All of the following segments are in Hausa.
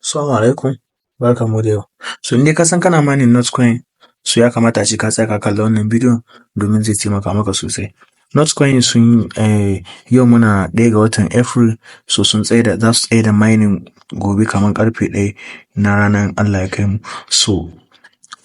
Assalamu alaikum, barkanmu da yau. So in dai ka san kana mining Notcoin, so ya kamata a ce ka tsaya ka kalli wannan bidiyon domin zai taimaka maka sosai. Notcoin sun yau muna 1 ga watan April, so sun tsaida, za su tsaida mining gobe kamar karfe 1 na ranar Allah ya kai mu. So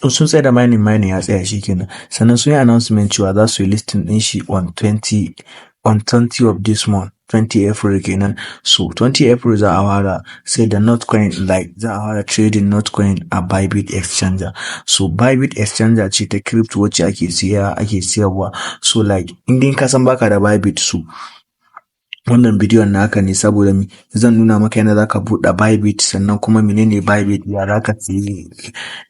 in sun tsaida mining, mining ya tsaya shikenan. Sannan sun yi announcement cewa za su yi listing ɗin shi on 20 of this month, 20 April kenan. So 20 April za a fara sai da Notcoin, like za a fara trading Notcoin a Bybit Exchanger. So Bybit Exchanger ce ta crypto wacce ake siya ake siyarwa. So like in dai ka san baka da Bybit, so wannan bidiyon naka ne, saboda me zan nuna maka yadda zaka buɗe Bybit, sannan kuma menene Bybit, ya zaka sayi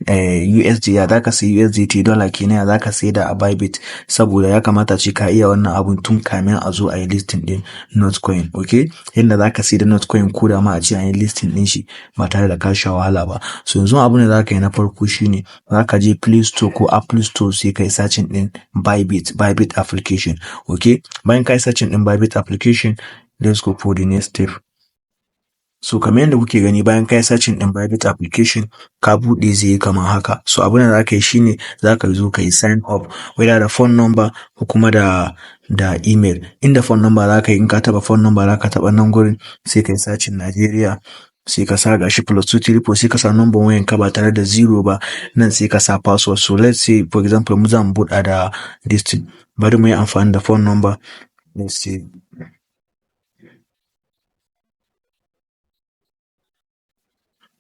USD, ya zaka sayi USDT, dollar kenan, ya zaka sayi da a Bybit, saboda ya kamata ce ka iya wannan abun tun kamin a zo a yi listing din Notcoin, okay? Yadda zaka sayi da Notcoin ko da ma a ce an yi listing din shi ba tare da ka sha wahala ba. So yanzu abun da zaka yi na farko shine zaka je Play Store ko Apple Store, sai kai searching din Bybit, Bybit application, okay? Bayan kai searching din Bybit application, let's go for the next step. So kamar yadda kuke gani, bayan kai searching din Bybit application ka buɗe, zai yi kamar haka. So abin da zaka yi shine zaka zo ka yi sign up, whether da phone number ko kuma da email. Inda phone number zaka yi, in ka taɓa phone number, zaka taɓa nan gurin, sai ka yi searching Nigeria, sai ka sa gashi +234, sai ka sa number wayan ka ba tare da zero ba nan, sai ka sa password. So let's say, for example, mu za mu buɗa da this thing, bari mu yi amfani da phone number, let's say.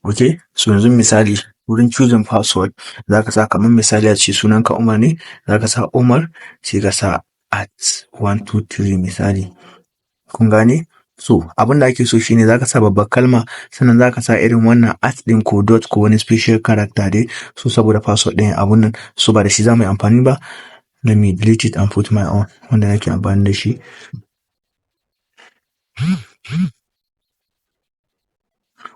Okay, so yanzu misali wurin choosing password zaka sa, kamar misali a ce sunanka Umar ne, zaka sa Umar, sai ka sa @123 misali. Kun gane? So abin da ake so shine zaka sa babbar kalma, sannan zaka sa irin wannan at ɗin ko dot ko wani special character dai, so saboda password ɗin abun nan. So ba da shi za mu yi amfani ba. Let me delete it and put my own wanda nake amfani da shi.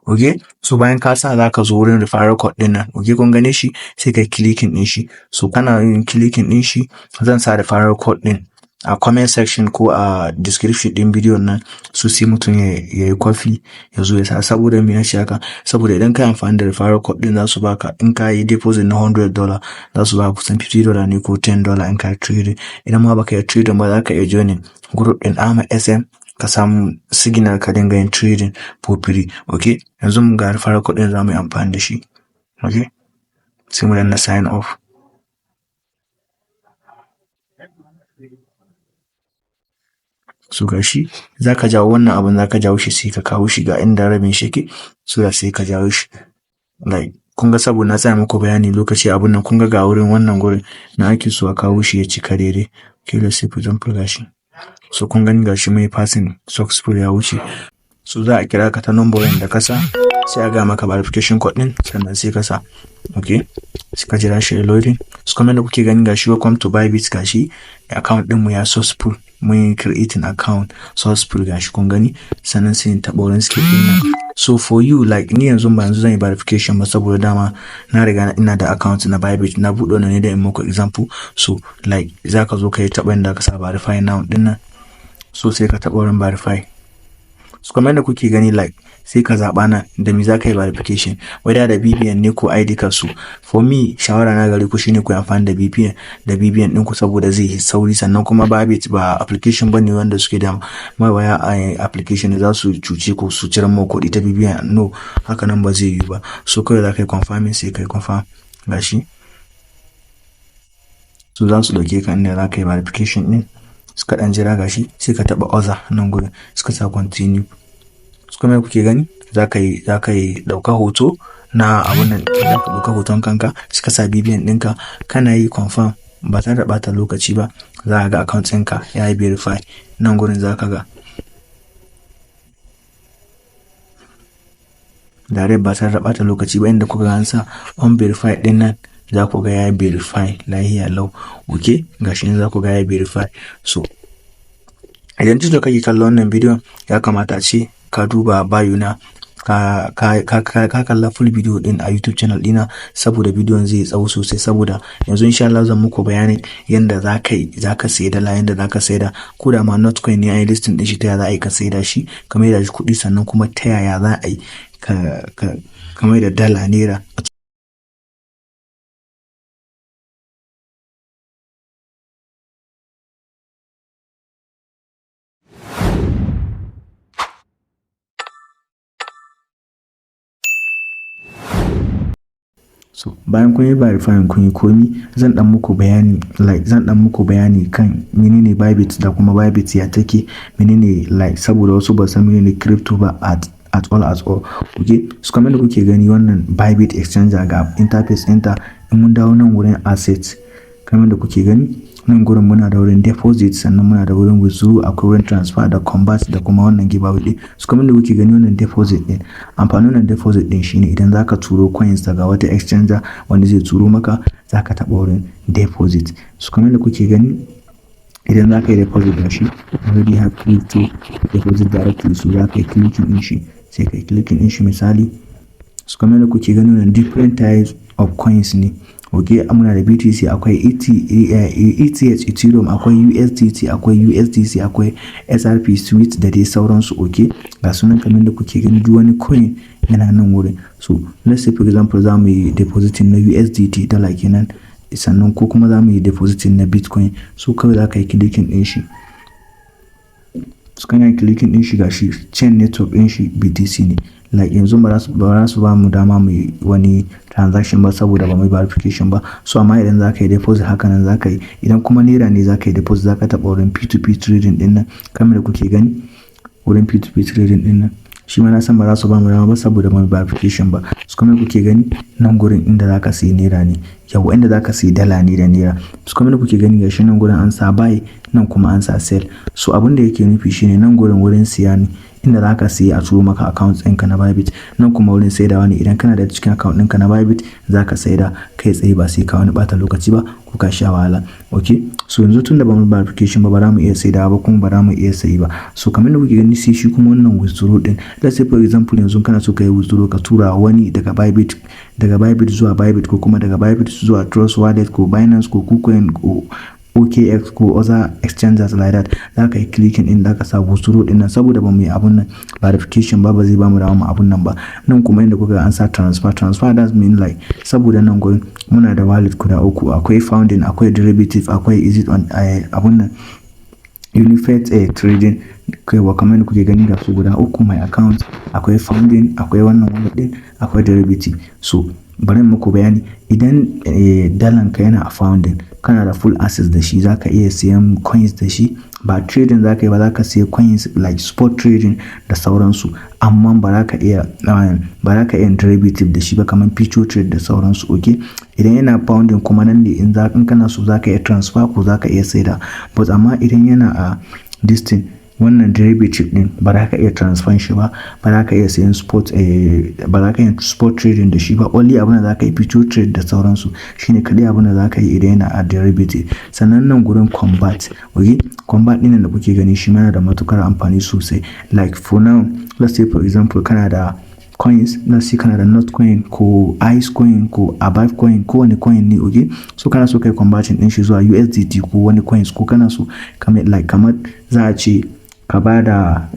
Okay, so bayan ka sa, zaka zo wurin referral code ɗin nan. Okay, kun gane shi, sai kai clicking ɗin shi. So kana yin clicking ɗin shi, zan sa referral code ɗin a comment section ko a description ɗin bidiyon nan. So sai mutum ya yi copy ya zo ya sa. Saboda me na ce haka? Saboda idan ka yi amfani da referral code ɗin, za su baka, in ka yi deposit na $100, za su baka kusan $50 ne ko $10 in ka yi trading. Idan ma baka yi trading ba, za ka iya joining group ɗin Ahmad SM ka samu signal ka dinga yin trading for free. Okay, yanzu mun ga referral code ɗin, za mu yi amfani da shi. Okay, sai mu danna sign up. So gashi za ka jawo wannan abun, za ka jawo shi, sai ka kawo shi ga inda rabin shi yake, so da sai ka jawo shi. Like kun ga, saboda na tsaya muku bayani lokaci abun nan, kun ga ga wurin wannan gurin na ake so a kawo shi ya cika daidai. Okay, let's say, for example, gashi. So kun gani, gashi mai passing successful, ya wuce. So za a kira ka ta number wayan da ka sa, sai a gaya maka verification code ɗin, sannan sai ka sa. Okay, sai ka jira shi loading. So kamar da kuke gani, gashi "Welcome to Bybit". Gashi account ɗinmu ya successful, mun yi creating account successful, gashi kun gani. Sannan sai in taɓa wurin skip ɗin nan. So for you, like ni yanzu ba yanzu zan yi verification ba, saboda dama na riga ina da account na Bybit, na buɗe wannan ne da in muku example. So like za ka zo ka yi taɓa inda ka sa "Verify now" ɗin nan. So sai ka taɓa wurin verify. So kamar yadda kuke gani, like sai ka zaɓa nan da me za ka yi verification, whether da BVN ne ko ID card. So for me, shawara na gare ku shine ku yi amfani da BVN, da BVN ɗinku, saboda zai yi sauri. Sannan kuma Bybit ba application bane wanda suke da mawaya application da za su cuce ku su cire muku kuɗi ta BVN. No, haka nan ba zai yiwu ba. So kawai za ka yi confirming, sai ka yi confirm, gashi. So za su ɗauke ka inda za ka yi verification ɗin, suka ɗan jira, gashi, sai ka taɓa other nan gurin, suka sa continue. Su kuma kuke gani, za ka yi ɗauka hoto na abun nan, za ka ɗauka hoton kanka, suka sa BVN ɗinka, kana yi confirm ba tare da ɓata lokaci ba, za ka ga account ɗinka ya yi verify. Nan gurin za ka ga direct ba tare da ɓata lokaci ba, inda kuka ga an sa "Unverified" ɗin nan, za ku ga ya verify lahiya lau. Okay, gashi nan za ku ga ya verify. So idan tun da kake kallon wannan bidiyon, ya kamata a ce ka duba bio na. ka kalla full video din a YouTube channel dina, saboda bidiyon zai tsawo sosai. Saboda yanzu insha Allah zan muku bayanin yanda za ka sayi dala, yanda za ka saida ko da ma Notcoin ne an yi listing din shi, ta yaya za a yi ka saida shi ka maida shi kuɗi, sannan kuma ta yaya za a yi ka maida dala naira. So bayan kun yi verifying, kun yi komi, zan dan muku bayani, like zan dan muku bayani kan menene Bybit da kuma Bybit ya take, menene, like saboda wasu ba san menene crypto ba at all at all. Okay, so kamar da kuke gani, wannan Bybit exchanger, ga interface ɗinta. In mun dawo nan wurin assets, kamar da kuke gani nan gurin, muna da wurin deposit, sannan muna da wurin withdraw, akwai wurin transfer da convert da kuma wannan giveaway din. So kamar da kuke gani, wannan deposit din, amfanin wannan deposit din shine idan zaka turo coins daga wata exchanger, wanda zai turo maka, zaka taɓa wurin deposit. So kamar da kuke gani, idan zaka yi deposit da shi, already have crypto deposit directly, so zaka yi clicking din shi, sai ka yi clicking din shi misali. So kamar da kuke gani, wannan different types of coins ne. Ok, muna da BTC, akwai ETH, Ethereum, akwai USDT, akwai USDC, akwai XRP, Sweet da dai sauransu. Ok, ga sunan kamar da kuke gani, duk wani coin yana nan wurin. So let's say, for example, za mu yi depositing na USDT, dala kenan, sannan ko kuma za mu yi depositing na Bitcoin. So kawai za ka yi clicking din shi. So kana clicking din shi, gashi chain network din shi BTC ne. Like yanzu ba za su ba mu dama mu yi wani transaction ba saboda ba mu yi verification ba. So amma idan za ka yi deposit, haka nan za ka yi. Idan kuma naira ne za ka yi deposit, za ka taɓa wurin P2P trading din nan, kamar da kuke gani wurin P2P trading din nan. Shi ma na san ba za su ba mu dama ba saboda ba mu verification ba. So kamar kuke gani nan gurin, inda za ka sayi naira ne, yau inda za ka sayi dala ne da naira. So kamar kuke gani, gashi nan gurin an sa buy, nan kuma an sa sell. So abin da yake nufi shine nan gurin wurin siya ne, inda za ka siya a turo maka account ɗinka na Bybit. Nan kuma wurin saidawa ne, idan kana da cikin account ɗinka na Bybit za ka saida kai tsaye, ba sai ka wani ɓata lokaci ba ko ka sha wahala. Ok, so yanzu tun da ba mu verification ba, ba za mu iya saidawa ba kuma ba za mu iya sayi ba. So kamar da kuke gani, sai shi kuma wannan withdraw ɗin. Let's say, for example, yanzu kana so ka yi withdraw, ka tura wani daga Bybit zuwa Bybit, ko kuma daga Bybit zuwa Trust Wallet ko Binance ko KuCoin ko OKX ko other exchanges like that, za ka yi clicking din da ka sa withdraw din nan. Saboda ba mu yi abun nan verification ba, ba zai ba mu dama mu abun nan ba. Nan kuma inda kuka an sa transfer, transfer that mean like saboda nan gurin muna da wallet guda uku: akwai funding, akwai derivative, akwai is it on abun nan unified trading. Kaiwa kamar da kuke gani, ga su guda uku: my account, akwai funding, akwai wannan wallet din, akwai derivative. So bari muku bayani. Idan dalan ka yana a funding, kana da full access da shi, zaka iya siyan coins da shi. Ba trading zaka yi ba, zaka siya coins like spot trading da sauransu, amma ba za ka iya derivative da shi ba, kamar future trade da sauransu. Okay, idan yana funding kuma, nan ne in kana so zaka iya transfer ko zaka iya saida. But amma idan yana a this thing, wannan derivative din, ba za ka iya transfer shi ba, ba za ka iya sayan spot, ba za ka iya spot trading da shi ba. Only abin da za ka yi, future trade da sauransu, shine kadai abin da za ka yi idan yana a derivative. Sannan nan gurin convert. Okay, convert din da kuke gani, shi yana da matukar amfani sosai. Like for now, let's say, for example, kana da coins, let's say kana da Notcoin ko Ice coin ko Avive coin ko wani coin ne. Okay, so kana so kai converting din shi zuwa USDT ko wani coins, ko kana so kamar like kamar za a ce ka bada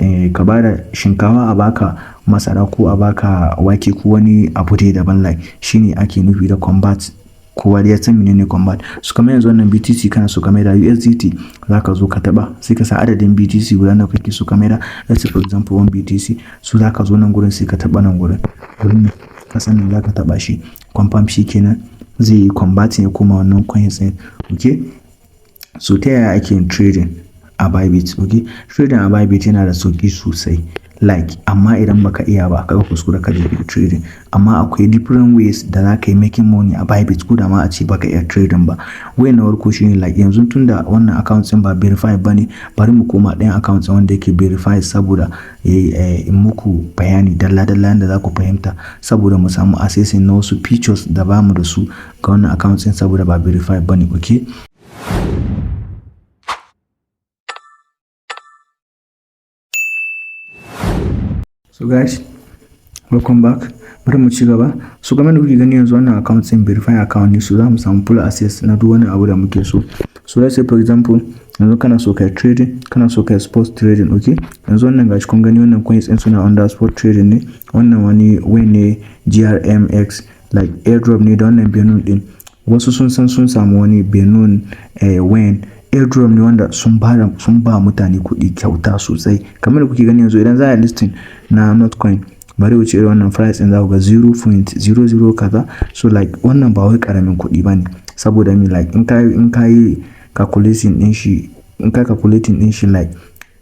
shinkafa a baka masara ko a baka wake ko wani abu dai daban, like shine ake nufi da convert. Kowa dai ya san menene convert. So kamar yanzu wannan BTC kana so ka maida USDT, zaka zo ka taba, sai ka sa adadin BTC guda nawa kake so ka maida. Let's say, for example, 1 BTC. So zaka zo nan gurin, sai ka taba nan gurin ka san zaka taba shi, confirm, shi kenan zai yi converting ya koma wannan coins din. Okay, so ta yaya ake yin trading a Bybit? Okay, trading a Bybit yana da sauki sosai, like amma idan baka iya ba, kaga kuskure ka je trading. Amma akwai different ways da za ka yi making money a Bybit ko da ma a ce baka iya trading ba. Way na farko shine, like yanzu tunda wannan account din ba verified bane, bari mu koma ɗayan account din wanda yake verified, saboda in muku bayani dalla dalla yanda za ku fahimta, saboda mu samu accessing na wasu features da bamu da su ga wannan account din saboda ba verified bane. Okay. So guys, Welcome back. Bari mu ci gaba. So kamar da kuke gani yanzu, wannan account ɗin verify account ne, so za mu samu full access na duk wani abu da muke so. So let's say, for example, yanzu kana so kai trading, kana so kai spot trading, okay? Yanzu wannan, gashi kun gani, wannan coins ɗin suna under spot trading ne. Wannan wani way ne, GRMX, like airdrop ne, da wannan Benun ɗin. Wasu sun san sun samu wani Benun wen airdrop ne wanda sun ba mutane kuɗi kyauta sosai. Kamar da kuke gani yanzu, idan za a listing na Notcoin, bari wuce irin wannan price ɗin, za ku ga 0.00 kaza. So like wannan ba wai ƙaramin kuɗi ba ne, saboda me? Like in ka yi calculating ɗin shi, in ka calculating ɗin shi, like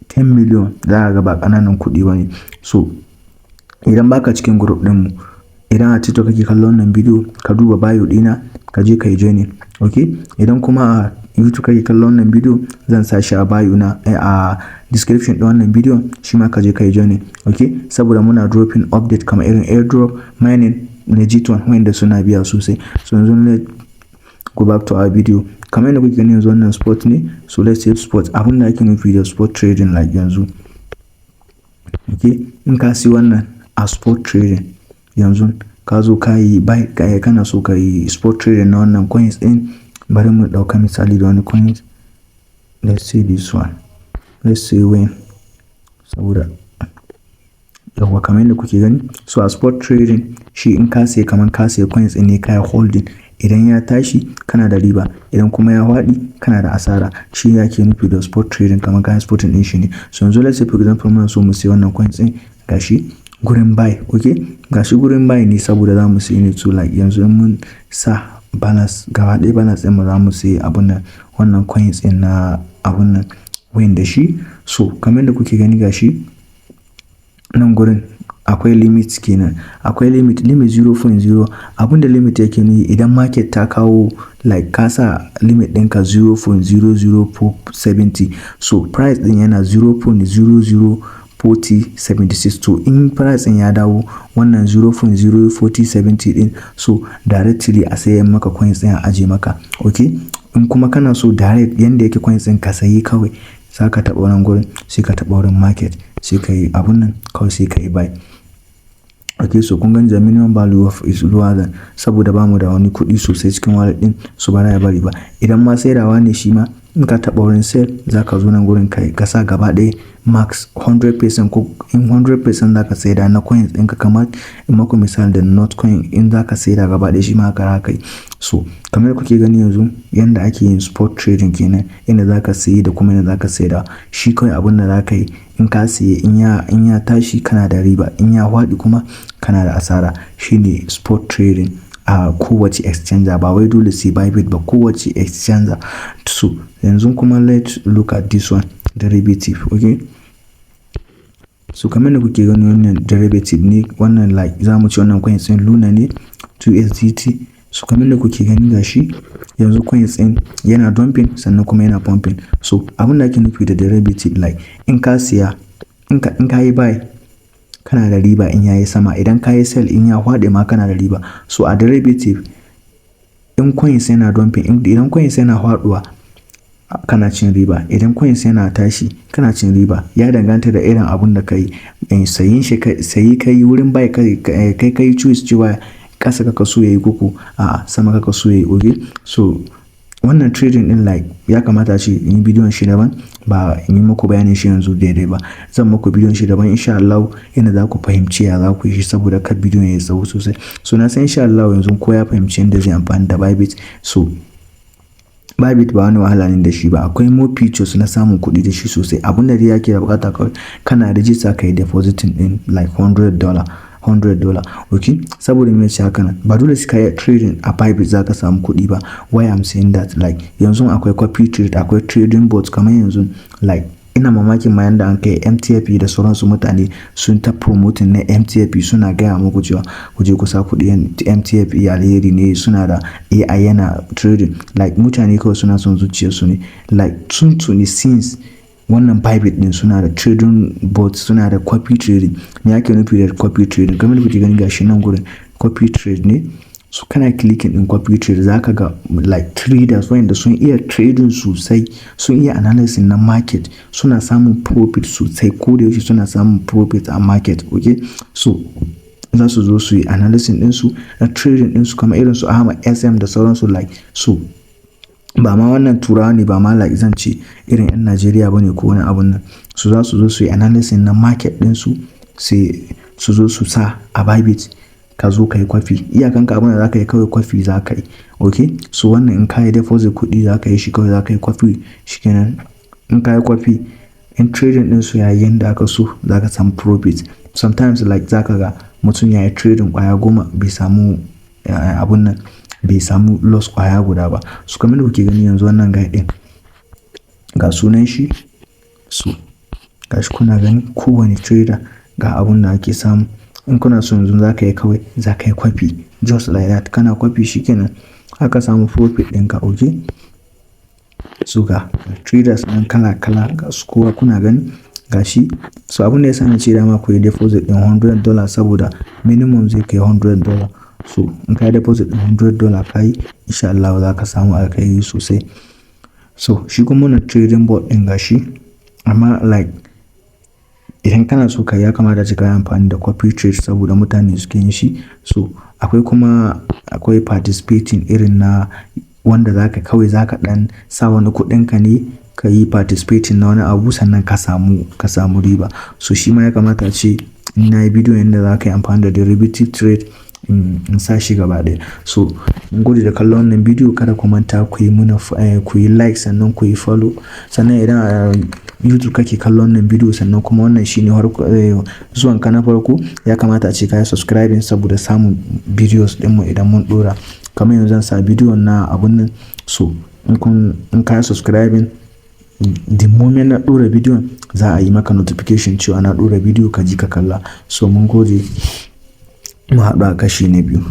10 million, za ka ga ba ƙananan kuɗi ba ne. So idan baka cikin group ɗinmu, idan a TikTok kake kallon wannan bidiyo, ka duba bio ɗina, ka je ka yi joining, okay? Idan kuma a YouTube kake kallon wannan bidiyo, zan sa shi a bio na, a description ɗin wannan bidiyon shi ma, ka je ka yi joining, okay? Saboda muna dropping update kamar irin airdrop, mining, legit one wanda suna biya sosai. So yanzu let go back to our video. Kamar yadda kuke gani yanzu, wannan spot ne. So let's say spot, abin da ake nufi da spot trading, like yanzu, okay, in ka si wannan a spot trading, yanzu ka zo ka yi buy, kana so ka yi spot trading na wannan coins ɗin. Bari mu ɗauka misali da wani coins. Let's say this one, let's say when, saboda yawwa, kamar yadda kuke gani. So a spot trading shi, in ka siya, kamar ka siya coins ɗin ne, ka yi holding, idan ya tashi kana da riba, idan kuma ya faɗi kana da asara. Shi ne ake nufi da spot trading, kamar kayan spotting ɗin shi ne. So yanzu let's say, for example, muna so mu siya wannan coins ɗin. Gashi gurin buy, okay, gashi gurin buy ne, saboda za mu siya ne. To like yanzu in mun sa balance gaba ɗaya, balance ɗin mu, za mu siya abun nan, wannan coins ɗin na abun nan wayan da shi. So kamar yadda kuke gani, gashi nan gurin akwai limit kenan, akwai limit, limit 0.0. Abinda limit yake nufi, idan market ta kawo, like ka sa limit ɗinka 0.00470, so price ɗin yana 0.004076, to in price ɗin ya dawo wannan 0.04070 ɗin, so directly a sayan maka coins ɗin, a aje maka, okay? In kuma kana so direct yanda yake coins ɗin ka sayi kawai, za ka taɓa wannan gurin, sai ka taɓa wurin market, sai ka yi abun nan kawai, sai ka yi buy. Okay, so kun gani, the minimum value of is lower than, saboda bamu da wani kuɗi sosai cikin wallet ɗin, so ba ya bari ba. Idan ma saidawa ne shi ma, in ka taɓa wurin sell, za ka zo nan gurin ka sa gaba ɗaya max 100%, ko in 100% za ka saida na coins ɗinka. Kamar in maku misali da Notcoin, in za ka saida gaba ɗaya shi ma haka za ka yi. So kamar kuke gani yanzu, yanda ake yin spot trading kenan, inda za ka sayi da kuma yanda za ka saida. Shi kawai abun da za ka yi, in ka siye, in ya tashi kana da riba, in ya faɗi kuma kana da asara. Shine spot trading a kowace exchanger, ba wai dole sai Bybit ba, kowace exchanger. So yanzu kuma let's look at this one, derivative, okay? So kamar da kuke gani, wannan derivative ne. Wannan, like za mu ci wannan coins ɗin Luna ne, 2SDT. So kamar da kuke gani, gashi yanzu coins ɗin yana dumping, sannan kuma yana pumping. So abin da ake nufi da derivative, like in ka siya, in ka yi buy, kana da riba in yayi sama. Idan ka yi sell, in ya faɗi ma kana da riba. So a derivative, in coins yana dumping, idan coins yana faɗuwa, kana cin riba. Idan coins yana tashi, kana cin riba. Ya danganta da irin abun da ka yi sayin shi. Sayi kai wurin buy, kai kai choose cewa ƙasa kaka so yayi koko a sama kaka so yayi, okay? So wannan trading din, like ya kamata ce in yi bidiyon shi daban, ba in yi muku bayanin shi yanzu daidai ba. Zan muku bidiyon shi daban insha Allah, yadda za ku fahimci ya za ku yi shi, saboda kar bidiyon ya tsawo sosai. So na san insha Allah yanzu ko ya fahimci yadda zai amfani da Bybit. So Bybit ba wani wahala ne da shi ba, akwai more features na samun kuɗi da shi sosai. Abun da dai yake da bukata kawai, kana register, ka yi depositing din like $100, $100, okay? Saboda me ce haka nan? Ba dole sai ka yi trading a Bybit za ka samu kuɗi ba. Why I'm saying that, like yanzu akwai copy trade, akwai trading bot. Kamar yanzu, like ina mamakin ma yanda an kai MTFE da sauransu, mutane sun ta promoting na MTFE, suna gaya muku cewa ku je ku sa kuɗi, MTFE alheri ne, suna da AI yana trading. Like mutane kawai suna son zuciyarsu ne. Like tun tuni, since wannan Bybit din, suna da trading bot, suna da copy trading. Me ake nufi da copy trading? Kamar da kuke gani, gashi nan gurin copy trade ne. So kana clicking din copy trade, zaka ga like traders wanda sun iya trading sosai, sun iya analysis na market, suna samun profit sosai, ko da yaushe suna samun profit a market, okay? So Za su zo su yi analysis ɗinsu na trading ɗinsu, kamar irin su Ahmad SM da sauransu. Like, so ba ma wannan Turawa ne ba ma, like zan ce irin 'yan Najeriya ba ne ko wani abun nan. So za su zo su yi analysis na market ɗinsu, sai su zo su sa a Bybit, ka zo ka yi kwafi. Iyakanka abin da za ka yi kawai, kwafi za ka yi. Ok, so wannan in ka yi deposit kuɗi za ka yi shi kawai, za ka yi kwafi shikenan. In ka yi kwafi, in trading ɗinsu ya yi yanda aka so, za ka samu profit. Sometimes, like, za ka ga mutum ya yi trading ƙwaya 10, bai samu abun nan, bai samu loss ƙwaya guda ba. So kamar da kuke gani yanzu, wannan guy ɗin, ga sunan shi. So gashi kuna gani, kowane trader ga abun da ake samu. In kuna so yanzu, za ka yi kawai za ka yi kwafi, just like that. Kana kwafi shikenan, aka samu profit ɗinka. Ok, so ga traders nan kala kala, ga su kowa kuna gani, ga shi. So abun da ya sa na ce dama ku yi deposit ɗin $100, saboda minimum zai kai $100. So in ka yi deposit ɗin $100 ka yi, insha Allah za ka samu alkhairi sosai. So shi kuma wannan trading bot ɗin, ga shi, amma like idan kana so ka yi, ya kamata ace ka yi amfani da copy trade, saboda mutane suke yin shi. So akwai kuma akwai participating, irin na wanda zaka kawai zaka ɗan sa wani kuɗinka ne, ka yi participating na wani abu, sannan ka samu riba. So shi ma ya kamata ace in na yi bidiyo yanda za ka yi amfani da derivative trade, in sa shi gaba ɗaya. So mun gode da kallon wannan bidiyo. Kada ku manta ku yi mana, ku yi like, sannan ku yi follow. Sannan idan a YouTube kake kallon wannan bidiyo, sannan kuma wannan shine zuwan ka na farko, ya kamata ace ka yi subscribing saboda samun videos ɗinmu idan mun ɗora. Kamar yanzu zan sa bidiyon na abun nan. So in ka yi subscribing, the moment na ɗora bidiyon, za a yi maka notification cewa na ɗora bidiyo, ka ji ka kalla. So mun gode, mu haɗu a kashi na biyu.